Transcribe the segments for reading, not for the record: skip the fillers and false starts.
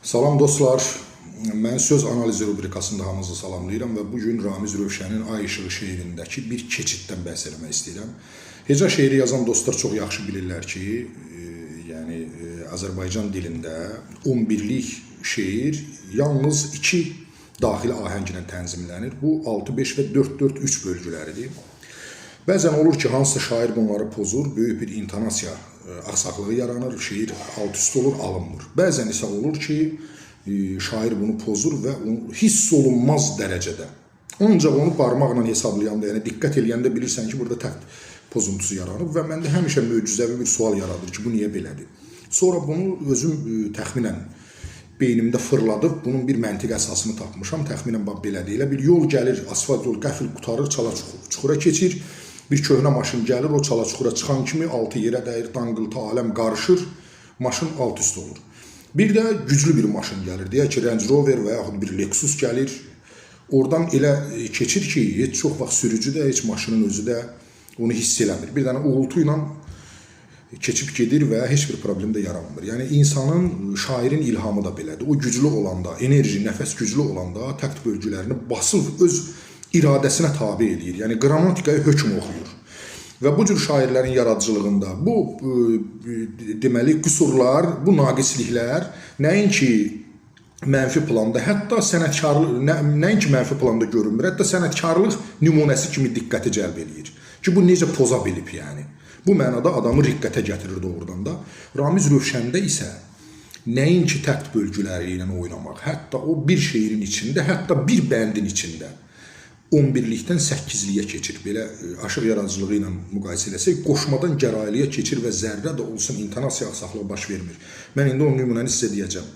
Salam dostlar. Mən söz analizi rubrikasında hamınızı salamlayıram və bu gün Ramiz Rövşənin Ay İşığı şeirindəki bir keçiddən bəhs eləmək istəyirəm. Heca şeiri yazan dostlar çox yaxşı bilirlər ki, yəni Azərbaycan dilində 11-lik şeir yalnız iki daxili ahəng ilə tənzimlənir. Bu 6-5 və 4-4-3 bölgüləridir. Bəzən olur ki, hansısa şair bunları pozur, böyük bir intonasiya axsaqlığı yaranır, şeir alt-üst olur, alınmır. Bəzən isə olur ki, şair bunu pozur və hiss olunmaz dərəcədə. Ancaq onu barmaqla hesablayanda, yəni diqqət eləyəndə bilirsən ki, burada təkt pozuntusu yaranıb və məndə həmişə möcüzəvi bir sual yaradır ki, bu niyə belədir? Sonra bunu özüm təxminən beynimdə fırladıb bunun bir məntiq əsasını tapmışam. Təxminən bax belədir. Elə bir yol gəlir, asfalt yol qəfil qurtarır, çala çuxura keçir. Bir köhnə maşın gəlir, o çala çuxura çıxan kimi altı yerə dəyir, danqıltı, aləm qarışır, maşın alt üst olur. Bir də güclü bir maşın gəlir. Deyək ki, Range Rover və yaxud bir Lexus gəlir. Oradan elə keçir ki, heç çox vaxt sürücü də, heç maşının özü də onu hiss eləmir. Bir dənə uğultu ilə keçib gedir və heç bir problem də yaranmır. Yəni insanın, şairin ilhamı da belədir. O güclü olanda, enerji, nəfəs güclü olanda təkt bölgülərini basıb öz iradəsinə tabe eləyir. Yəni qrammatikaya hökm oxuyur. Və bu cür şairlərin yaradıcılığında bu deməli qüsurlar, bu naqisliklər nəinki mənfi planda, hətta sənətkarlıq nəinki mənfi planda görünmür, hətta sənətkarlıq nümunəsi kimi diqqəti cəlb eləyir. Ki bu necə poza bilib yəni. Bu mənada adamı riqqətə gətirir doğrudan da. Ramiz Rövşəndə isə nəinki təkt bölgüləri ilə oynamaq, hətta o bir şeirin içində, hətta bir bəndin içində 11-likdən 8-liyə keçir. Belə aşıq yaradıcılığı ilə müqayisə eləsək, qoşmadan gəraylıya keçir və zərrə də olsun intonasiya axsaqlığı baş vermir. Mən indi o nümunəni sizə deyəcəm.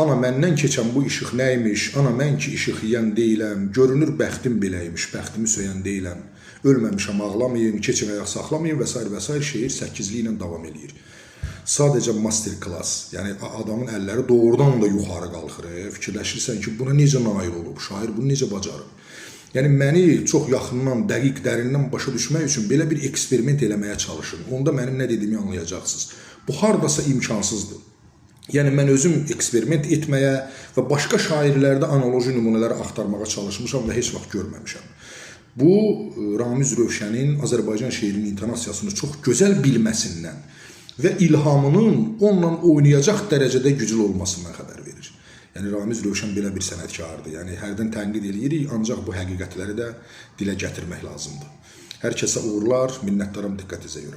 Ana məndən keçən bu işıq nə imiş? Ana mən ki işıq yiyən deyiləm. Görünür bəxtim beləymiş, bəxtimi söyən deyiləm. Ölməmişəm, ağlamayım, keçin ayaq saxlamayım və sair və sair şeir 8-li ilə davam eləyir. Sadəcə master class, yəni adamın əlləri doğrudan da yuxarı qalxır. Fikirləşirsən ki, buna necə nail olub, şair bunu necə bacarıb? Yəni məni çox yaxından, dəqiq, dərindən başa düşmək üçün belə bir eksperiment eləməyə çalışın. Onda mənim nə dediyimi anlayacaqsınız. Bu hardasa imkansızdır. Yəni mən özüm eksperiment etməyə və başqa şairlərdə analoji nümunələr axtarmağa çalışmışam və heç vaxt görməmişəm. Bu Ramiz Rövşənin Azərbaycan şeirinin intonasiyasını çox gözəl bilməsindən və ilhamının onunla oynayacaq dərəcədə güclü olmasından xəbər verir. Yəni Ramiz Rövşən belə bir sənətkardır. Yəni hərdən tənqid eləyirik, ancaq bu həqiqətləri də dilə gətirmək lazımdır. Hər kəsə uğurlar, minnətdaram diqqətinizə görə.